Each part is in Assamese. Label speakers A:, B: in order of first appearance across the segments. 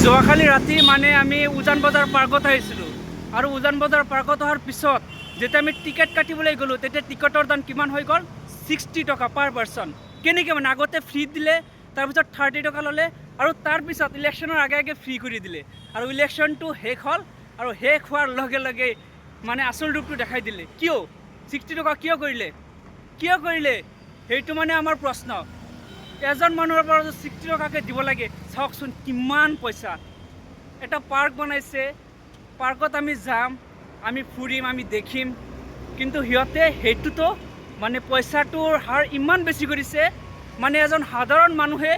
A: যোৱাকালি ৰাতি মানে আমি উজান বজাৰ পাৰ্কত আহিছিলোঁ আৰু উজান বজাৰ পাৰ্কত অহাৰ পিছত যেতিয়া আমি টিকেট কাটিবলৈ গ'লোঁ, তেতিয়া টিকেটৰ দাম কিমান হৈ গ'ল? 60 টকা পাৰ পাৰ্চন। কেনেকৈ? মানে আগতে ফ্ৰী দিলে, তাৰপিছত 30 টকা ল'লে আৰু তাৰপিছত ইলেকশ্যনৰ আগে আগে ফ্ৰী কৰি দিলে। আৰু ইলেকশ্যনটো শেষ হ'ল আৰু শেষ হোৱাৰ লগে লগে মানে আচল ৰূপটো দেখাই দিলে। কিয় 60 টকা কিয় কৰিলে, কিয় কৰিলে, সেইটো মানে আমাৰ প্ৰশ্ন। এজন মানুহৰ পৰা যদি 60 টকাকৈ দিব লাগে, চাওকচোন কিমান পইচা। এটা পাৰ্ক বনাইছে, পাৰ্কত আমি যাম, আমি ফুৰিম, আমি দেখিম, কিন্তু সিহঁতে সেইটোতো মানে পইচাটোৰ হাৰ ইমান বেছি কৰিছে, মানে এজন সাধাৰণ মানুহে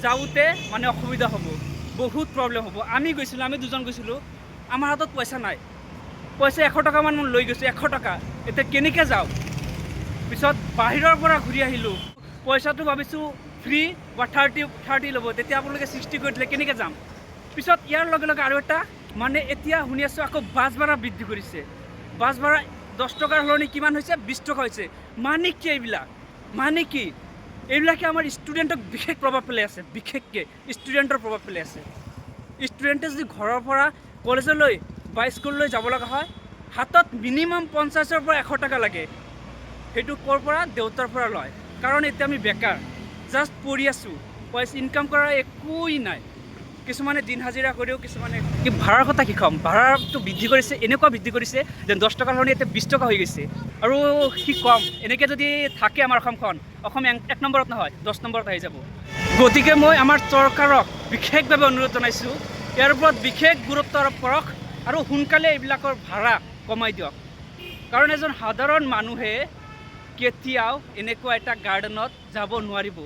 A: যাওঁতে মানে অসুবিধা হ'ব, বহুত প্ৰব্লেম হ'ব। আমি গৈছিলোঁ, আমি দুজন গৈছিলোঁ, আমাৰ হাতত পইচা নাই। পইচা 100 টকামান মই লৈ গৈছোঁ, 100 টকা। এতিয়া কেনেকৈ যাওঁ? পিছত বাহিৰৰ পৰা ঘূৰি আহিলোঁ। পইচাটো ভাবিছোঁ ফ্ৰী বা 30 30 ল'ব, তেতিয়া আপোনালোকে 60 কৰি দিলে, কেনেকৈ যাম? পিছত ইয়াৰ লগে লগে আৰু এটা মানে এতিয়া শুনি আছোঁ, আকৌ বাছ ভাড়া বৃদ্ধি কৰিছে। বাছ ভাড়া 10 টকাৰ সলনি কিমান হৈছে? 20 টকা হৈছে। মানে কি এইবিলাক? মানে কি এইবিলাকে? আমাৰ ষ্টুডেণ্টক বিশেষ প্ৰভাৱ পেলাই আছে, বিশেষকৈ ষ্টুডেণ্টৰ প্ৰভাৱ পেলাই আছে। ষ্টুডেণ্টে যদি ঘৰৰ পৰা কলেজলৈ বা স্কুললৈ যাব লগা হয়, হাতত মিনিমাম 50ৰ পৰা 100 টকা লাগে। সেইটো ক'ৰ পৰা? দেউতাৰ পৰা লয়। কাৰণ এতিয়া আমি বেকাৰ, জাষ্ট পঢ়ি আছোঁ, পইচা ইনকাম কৰা একোৱেই নাই। কিছুমানে দিন হাজিৰা কৰিও, কিছুমানে কি। ভাড়াৰ কথা কি ক'ম? ভাড়াটো বৃদ্ধি কৰিছে, এনেকুৱা বৃদ্ধি কৰিছে যেন 10 টকাৰ সলনি এতিয়া 20 টকা হৈ গৈছে। আৰু কি ক'ম, এনেকৈ যদি থাকে আমাৰ অসমখন, অসম এক নম্বৰত নহয়, 10 নম্বৰত আহি যাব। গতিকে মই আমাৰ চৰকাৰক বিশেষভাৱে অনুৰোধ জনাইছোঁ, ইয়াৰ ওপৰত বিশেষ গুৰুত্ব আৰোপ কৰক আৰু সোনকালে এইবিলাকৰ ভাড়া কমাই দিয়ক। কাৰণ এজন সাধাৰণ মানুহে কেতিয়াও এনেকুৱা এটা গাৰ্ডেনত যাব নোৱাৰিব।